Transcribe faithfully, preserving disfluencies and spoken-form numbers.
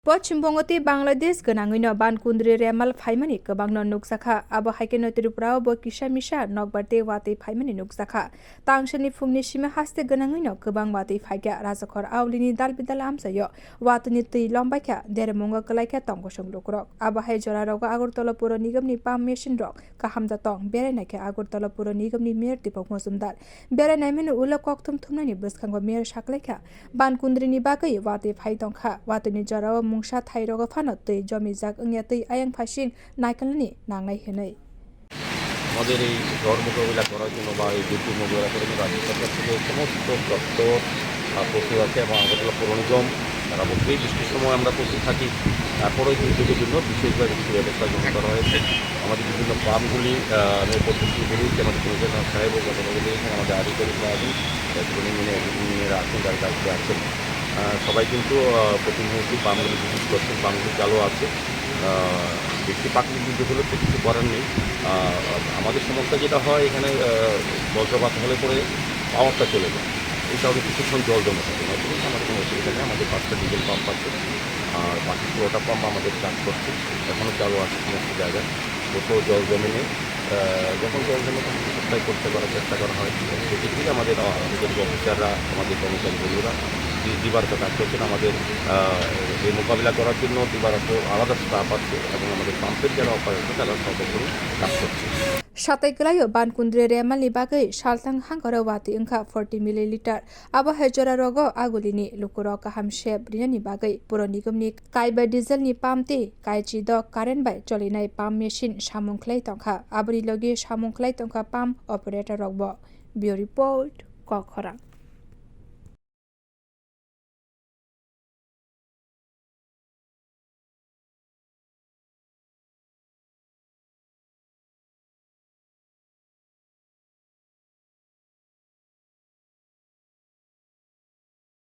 Poschim Bongo tei Bangladesh gwnangwino ban kundri remal phaimani kwbangno nukjakha. Abo hai kheno Tripura o bo kisa misa nokbar tei watwi phaimani nukjakha. Tangsalni phungni simi haste gwnangwino kwbang watwi phaikha. Rajakhor Aulini dal bidal amchaio watwini twi lombaikha, dermongo kwlaikha tongkosong lukurok. Abo hai jorarogo Agartala Puro Nigamni pump machine rok kaham da tong. Berai naikhe Agartala Puro Nigamni Mayor Deepak Majumdar. Berai naimani ulo kokthum thumnani bwskango Mayor saklaikha, ban kundrini bagwi watwi phai tongkha. Watwini jorao mungsa thairogo phano twi jomijak wngya twi ayang phasing naikolnani nangnai hwnwi. আমাদের এই ঝড় মোকাবিলা করার জন্য বা এই দুর্যোগ মোকাবিলা করার জন্য রাজ্য সরকার থেকে সমস্ত দপ্তর, আহ, পশু আছে এবং আগরতলা পৌর নিগম, তারা বলতে বৃষ্টির সময় আমরা প্রস্তুত থাকি। তারপরেও দুর্যোগের জন্য বিশেষভাবে কিছু ব্যবস্থা গ্রহণ করা হয়েছে। আমাদের বিভিন্ন পাম্পগুলি, আহ, আমি প্রত্যেকটি বলেছি, আমাদের কমিশনার সাহেব ও গতকাল বলেছেন, আমাদের আধিকারিকরা আছেন, আহ, সেখানে মিনে-, মিনেরা আছেন, যারা দায়িত্বে আছেন। আহ, সবাই কিন্তু, আহ, প্রতি মুহূর্তে পাম্পগুলি ভিজিট করছেন, পাম্পগুলি চালু আছে। আহ, বৃষ্টি প্রাকৃতিক দুর্যোগ হলে তো কিছু করার নেই। আহ, আমাদের সমস্যা যেটা হয় এখানে, আহ, বজ্রপাত হলে পরে পাওয়ারটা চলে যায়, এই কারণে কিছুক্ষণ জল জমে থাকে। নতুবা আমাদের কোনো অসুবিধা নেই, আমাদের পাঁচটা ডিজেল পাম্প আছে, আর বাকি পুরোটা পাম্প আমাদের কাজ করছে, এখনও চালু আছে সমস্ত জায়গায়। কোথাও জল জমে নেই, আহ, যখন জল জমে তখন সাপ্লাই করতে করার চেষ্টা করা হয়। সেক্ষেত্রে আমাদের, আহ, আধিকারিক অফিসাররা, আমাদের কর্মচারী বন্ধুরা দি-, দিবারাত্র কাজ করছেন। আমাদের, আহ, এই মোকাবিলা করার জন্য দিবারাত্র আলাদা স্টাফ আছে এবং আমাদের পাম্পের যারা অপারেটর তারা সর্বোত্তম কাজ করছে। Satai kwlaio ban kundri remalni bagwi salthang hangkaro watwi wngkha forty milliliter. Abo hai jorarogo Aulini lukurok kaham sep rinani bagwi Puro Nigamni kaiba dieselni pump tei kaichi dok current bai cholinai pump machine samung khlai tongkha. Aboni logi samung khlai tongkha pump operator rokbo. Bureau Report, Kokkhorang.